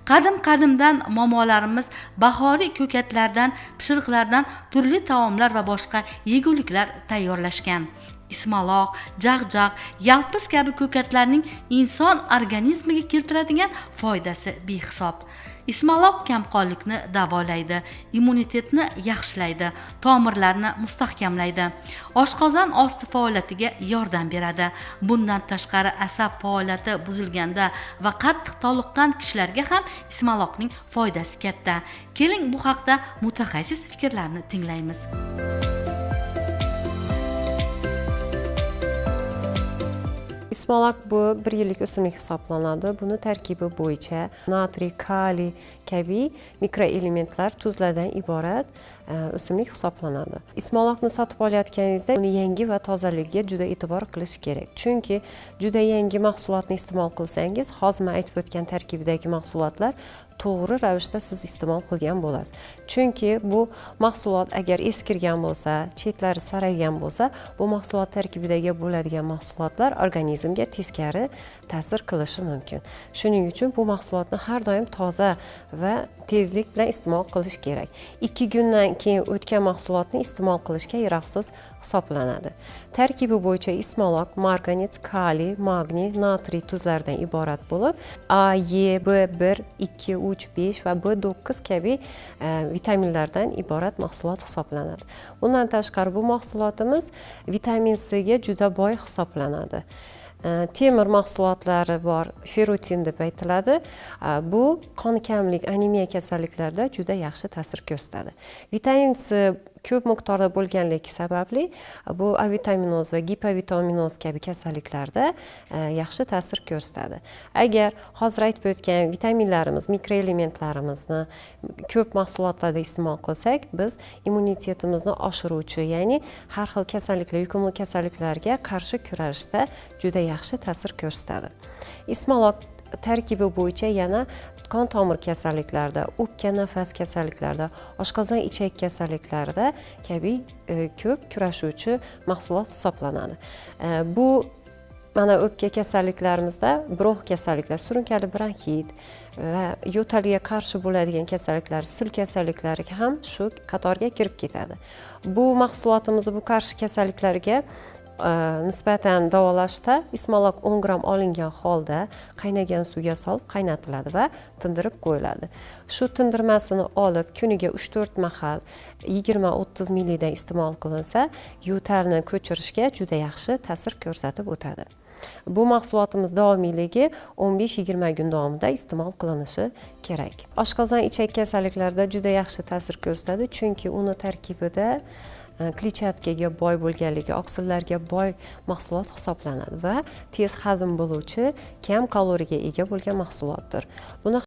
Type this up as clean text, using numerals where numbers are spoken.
Qadim-qadimdan momolarimiz bahoriy ko'katlardan, pishiriqlardan turli taomlar va boshqa yeguliklar tayyorlashgan. Ismaloq, jag'jag', yalpiz kabi ko'katlarning inson organizmiga keltiradigan foydasi behisob. Ismaloq kamqonlikni davolaydi, immunitetni yaxshilaydi, tomirlarni mustahkamlaydi, oshqozon osti faoliyatiga yordam beradi. Bundan tashqari asab faoliyati buzilganda va qattiq toliqqan kishilarga ham ismaloqning foydasi katta. Keling, bu haqda mutaxassis fikrlarini tinglaymiz. Ismaloq bu bir yillik o'simlik hisoblanadi. Buni tarkibi bo'yicha natriy, kaliy kabi mikroelementlar, tuzlardan iborat o'simlik hisoblanadi. Ismaloqni sotib olayotganingizda uni yangi va tozaligiga juda e'tibor qilish kerak. Chunki juda yangi mahsulotni iste'mol qilsangiz, hozir men aytib o'tgan tarkibidagi mahsulotlar to'g'ri ravishda siz iste'mol qilgan bo'lasiz. Chunki bu mahsulot agar eskirgan bo'lsa, chetlari saraygan bo'lsa, bu mahsulot tarkibidagi bo'ladigan mahsulotlar organizmga teskari ta'sir qilishi mumkin. Shuning uchun bu mahsulotni har doim toza va tezlik bilan iste'mol qilish kerak. 2 kundan keyin o'tgan mahsulotni iste'mol qilishga yaroqsiz hisoblanadi. Tarkibi bo'yicha ismaloq marganets, kaliy, magniy, natriy tuzlaridan iborat bo'lib, A, E, B1, 2, 3, 5 va B9 kabi vitaminlardan iborat mahsulot hisoblanadi. Bundan tashqari bu mahsulotimiz vitamin C ga juda boy hisoblanadi. Temir mahsulotlari bor, ferritin deb aytiladi. Bu qon kamlik, anemiya kasalliklarida juda yaxshi ta'sir ko'rsatadi. Vitamin C ko'p miqdorda bo'lganligi sababli bu avitaminoz va gipovitaminoz kabi kasalliklarda yaxshi ta'sir ko'rsatadi. Agar hozir aytib o'tgan vitaminlarimiz, mikroelementlarimizni ko'p mahsulotlarda iste'mol qilsak, biz immunitetimizni oshiruvchi, ya'ni har xil kasalliklar, yuqumli kasalliklarga qarshi kurashda juda yaxshi ta'sir ko'rsatadi. Ismaloq tarkibi bo'yicha yana qon tomir kasalliklarida, o'pka nafas kasalliklarida, oshqozon ichak kasalliklarida kabi ko'p kurashuvchi mahsulot hisoblanadi. Bu mana o'pka kasalliklarimizda bronx kasalliklar, surunkali bronxit va yo'talga qarshi bo'ladigan kasalliklar, sil kasalliklari ham shu qatorga kirib ketadi. Bu mahsulotimizni bu qarshi kasalliklarga nisbatan davolashda ismaloq 10 gramm olingan holda qaynagan suvga solib qaynatiladi va tindirib qo'yiladi. Shu tindirmasini olib kuniga 3-4 mahal 20-30 milldan iste'mol qilinsa, yo'talni ko'chirishga juda yaxshi ta'sir ko'rsatib o'tadi. Bu mahsulotimiz davomiyligi 15-20 kun davomida iste'mol qilinishi kerak. Oshqozon ichak kasalliklarida juda yaxshi ta'sir ko'rsatadi, chunki uni tarkibida kletchatkaga boy bo'lganligi, oqsillarga boy mahsulot hisoblanadi va tez hazm bo'luvchi, kam kaloriyaga ega bo'lgan mahsulotdir. Buni